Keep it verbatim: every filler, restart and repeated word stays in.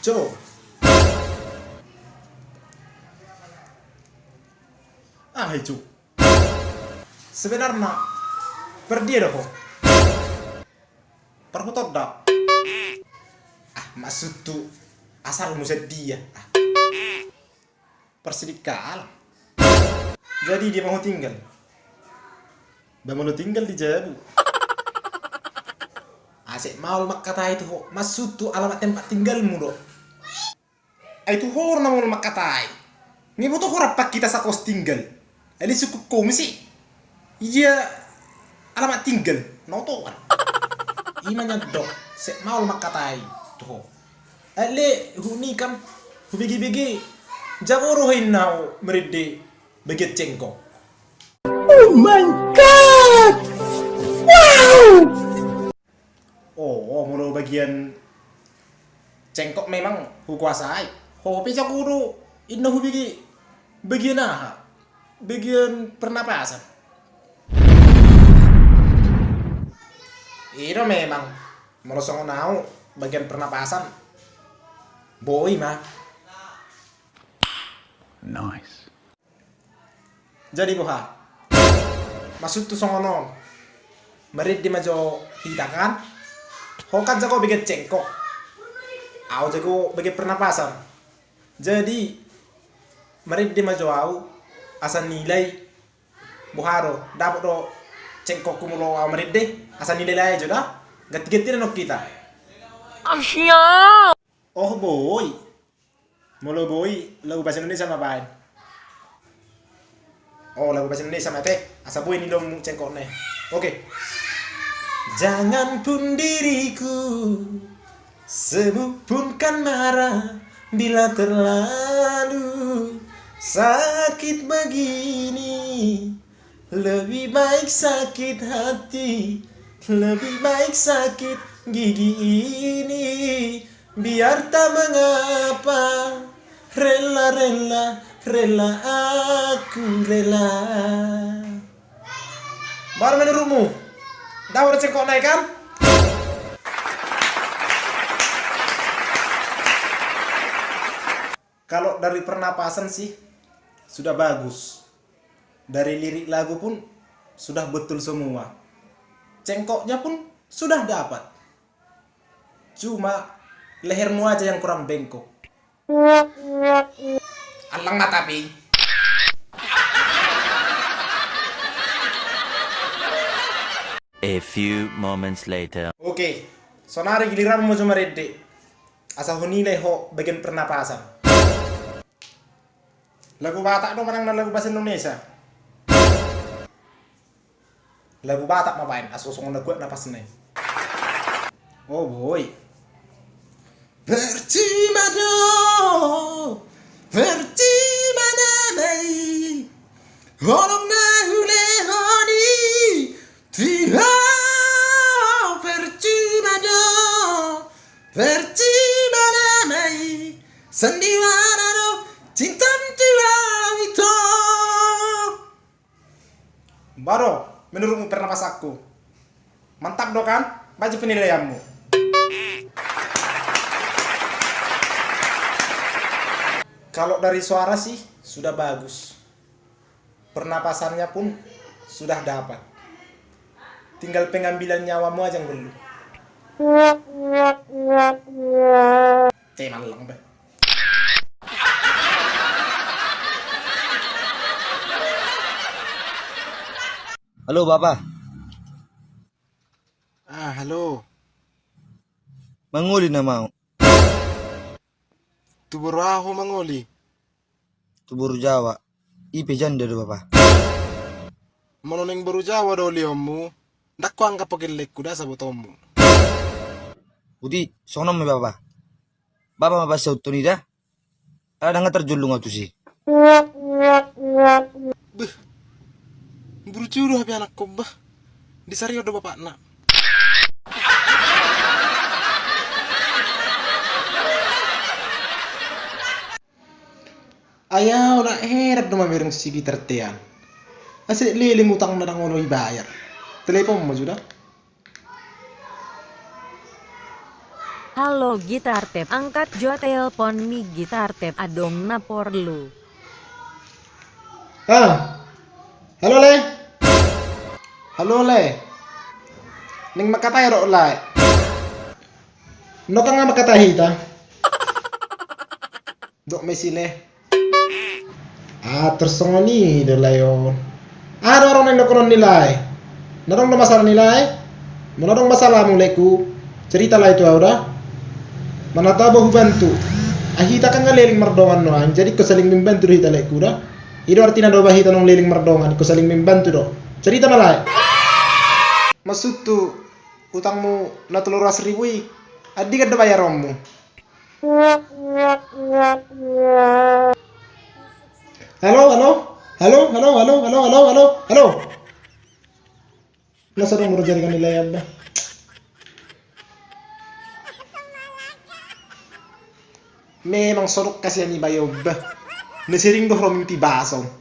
Cok. Ah, hai, Cok. Sebenarna, per dia do ho? Parhuta do? Ah, maksudhu, asalmu sian dia? Ah. Parsidikalang. Jadi dia ma ho tinggal? Ba molo tinggal di jabu. Asa maol mangkatai tu ho, maksudhu alamat tempat tinggalmu do. Ai tu ho do na maol mangkatai. Nga iboto ho rap hita sakos tinggal. Ai disungkun ho muse. Ia alamat tinggal na otoan. Ima nyandok, asa maol mangkatai tu ho. Ai le hunikam, hubege-bege. Jago do ho inna ho marende bagian cengkok. Oh my God! Wow! Oh, oh, molo bagian cengkok memang hukuasai. Ho pe jago do inna hubege bagian aha? Bagian pernapasan. I do memang, molo songon au bagian pernapasan. Boi ma. Nice. Jadi boha? Maksudhu songon on. Marende ma jo hita kan? Ho kan jago bagian cengkok. Au jago bagian pernapasan. Jadi marende ma jo au asa nilai. Boha do, dapot do cengkokku molo au marende, asa nilai-lai jo da. Ganti-ganti na nong hita. Asia. Oh, boi. Molo boi, lagu bahasa Indonesia ma baen. Oh, lagu bahasa Indonesia ma te. Asa boi nilaimu cengkokna i. Oke. Jangan pun diriku, sembuh pun kan marah bila terlalu sakit begini. Lebih baik sakit hati, lebih baik sakit gigi ini. Biar tak mengapa, rela, rela, rela, aku rela. Baru menurutmu? Dapot cengkokna i kan? Kalau dari pernapasan sih sudah bagus. Dari lirik lagu pun sudah betul semua. Cengkoknya pun sudah dapat. Cuma lehermu aja yang kurang bengkok. Alang mata pi. A few moments later. Oke, sonari giliranmu jo marende. Asa hunilai ho bagian pernapasan. Lagu Batak do manang na lagu bahasa Indonesia? Lagu Batak ma baen, asa songon na kuat napasna i. Oh, boi. Percuma do, percuma nama i. Holong na hulehon i tu ho, percuma do, percuma nama i. Sandiwara do cintam tu au ito. Baru, menurutmu pernapasanku mantap do kan? Baca penilaianmu. Kalau dari suara sih sudah bagus. Pernapasannya pun sudah dapat. Tinggal pengambilan nyawamu aja yang belum. Teman lang be. Halo, Bapa. Ah, halo. Mangoli nama au? Tu boru aha ho mangoli? Tu boru Jawa. I pe janda do, Bapa. Molo naeng boru Jawa do olionmu, ndang huanggap ho gellengku da asa botoonmu. Uti, songon on ma i, Bapa. Bapa ma pasahathon i da. Ala ndang tarjolung au tusi. Beh. Burju do hape anakkon bah. Disarihon do bapakna. Ai au na heran do mamereng sigitar tean. Asa leleng utangna ndang olo ibayar. Telepon ma jo da. Halo Gitartep, angkat jo telponmi Gitartep, adong na porlu. Ah, halo Lae. Halo Lae. Naeng mangkatai ahu do Lae. Nunga nga mangkatai hita. Dok ma i si Lae. Ah, tarsongon i do Lae on. Aha do adong na nidokkon ni Lae? Na adong do masalah ni Lae? Molo adong masalahmu Laeku, cerita Lae tu ahu da. Manat ahu ba hubantu. Ai hita kan nga leleng mardongan nuaeng, jadi ingkon saling membantu do hita Laeku da. I do artina do ba hita naung leleng mardongan, ingkon saling membantu do. Cerita ma Lae. Maksudhu, utangmu na tolu ratus ribu i, andigan do bayaronmu? Halo, halo. Halo, halo, halo, halo, halo, halo, halo. Na so adong molo jaringan ni Lae on da. Memang so adong kasian iba i on da. Na sering do ro mimpi baso.